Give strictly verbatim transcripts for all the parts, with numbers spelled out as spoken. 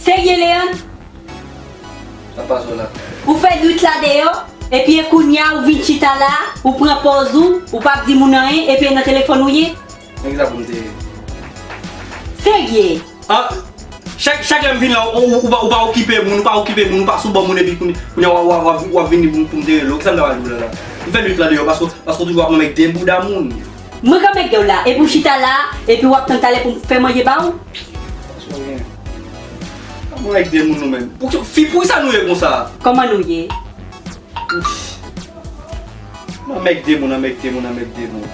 Serye, Leandre? Sa pase w la? Ou fè nwit la deyò, epi e kounye a ou vin chita la, ou pran pòz ou, ou p ap di moun anyen, epi e nan telefòn ou ye? Men kisa pou m te ye? Serye? Ah, chak, chak lè m vin la, ou, ou, ou pa, ou pa okipe moun, ou pa okipe moun, ou pa sou bò moun, epi kounye, kounye a w, w, w, w ap vini pou, pou m te rele w. Kisa m ta pral di w la la? M fè nwit la deyò, paske, paske w toujou ap anmègde m bouda moun. Mwen k anmègde w la, epi w chita la, epi w ap tann talè pou m fè manje ba ou? Sa w gen? Kòman anmègde moun nou menm? Pou ki, fi, poukisa nou ye konsa? Kòman nou ye? Anmègde moun, anmègde moun, anmègde moun.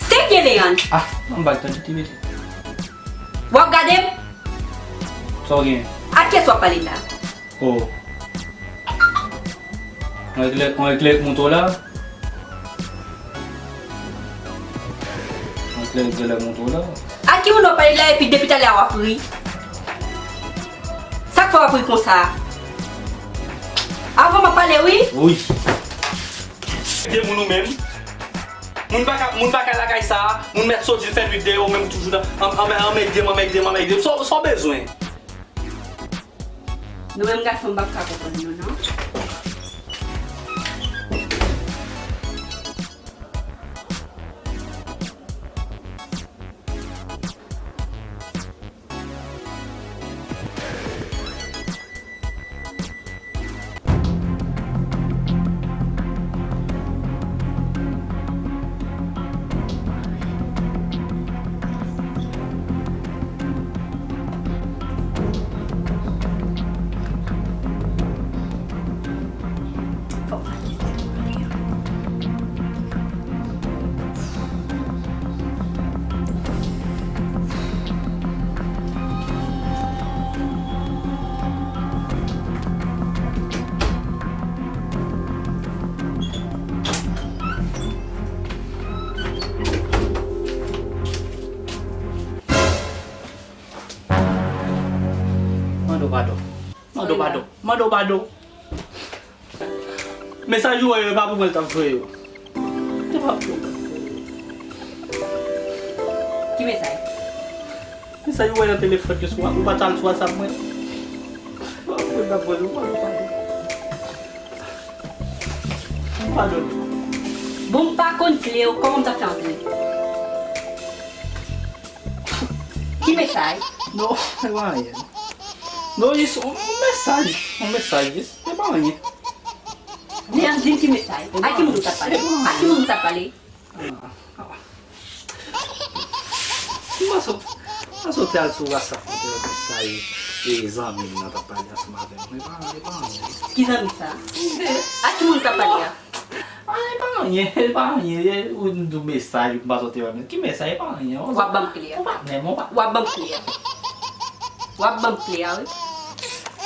Serye, Leandre? Ah, m pa tande ti mesye. W ap gade m? Sa w gen? Ak kiyès w ap pale la? Oh. Yon eklè, yon eklè k monte w la? Yon eklè, eklè k monte w la? Ak ki moun w ap pale la epi depi talè a w ap ri? Sa k fè w ap ri konsa? Avan m ap pale wi. Wi. Anmègde moun ou menm. Moun pa ka, moun pa ka lakay sa a, moun mèt soti l fè nwit deyò, ou menm ou toujou nan, an, an, anmègde m, anmègde m, anmègde m. Sa w, sa w bezwen? Nou menm gason, m p ap ka konprann nou, non. Mande w padon. Mande w padon. Mande w padon. Mesaj ou wè yo, e pa pou mwen l t ap voye yo. E pa pou mwen l t ap voye yo. Ki mesaj? Mesaj ou wè nan telefòn yo sou, ou pa t al sou WhatsApp mwen. E pa pou mwen l t ap voye yo, padon, padon. Padon. Bon, m pa konn kle yo, kòman m t ap fè antre? Ki mesaj? Non, se pa anyen. Non, jis yon, yon mesaj. Yon mesaj, jis. Se pa anyen. Leandre, di m ki mesaj. A ki moun ou t ap pale? A ki moun ou t ap pale? Mwen sot, mwen sot al sou WhatsApp mwen te wè mesaj e zanmi m nan t ap pale ansanm avè m. E pa, e pa anyen. Ki zanmi sa? A ki moun ou t ap pale a? Ah, e pa anyen, e pa anyen. E, ou m di w mesaj, ou pa sot te wè m. Ki mesaj? E pa anyen. W ap ban m kle a. Ou pa menm, ou pa. W ap ban m kle a. W ap ban m kle a, wi.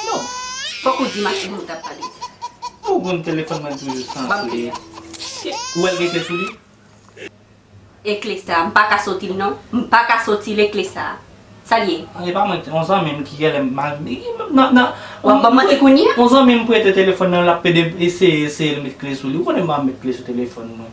Non. Fòk ou di m a ki moun ou t ap pale. Ou konn telefòn mwen toujou san kle. Ban m kle a. Ou wè l gen kle sou li? E kle sa, m pa ka soti l non. M pa ka soti l e kle sa. Sa l ye? E pa mwen, yon zanmi m ki genlè m mal, nan, nan, w ap ban m manti kounye a? Yon zanmi m prete telefòn nan, l ap pede eseye, eseye l met kle sou li. Ou konnen m pa met kle sou telefòn mwen.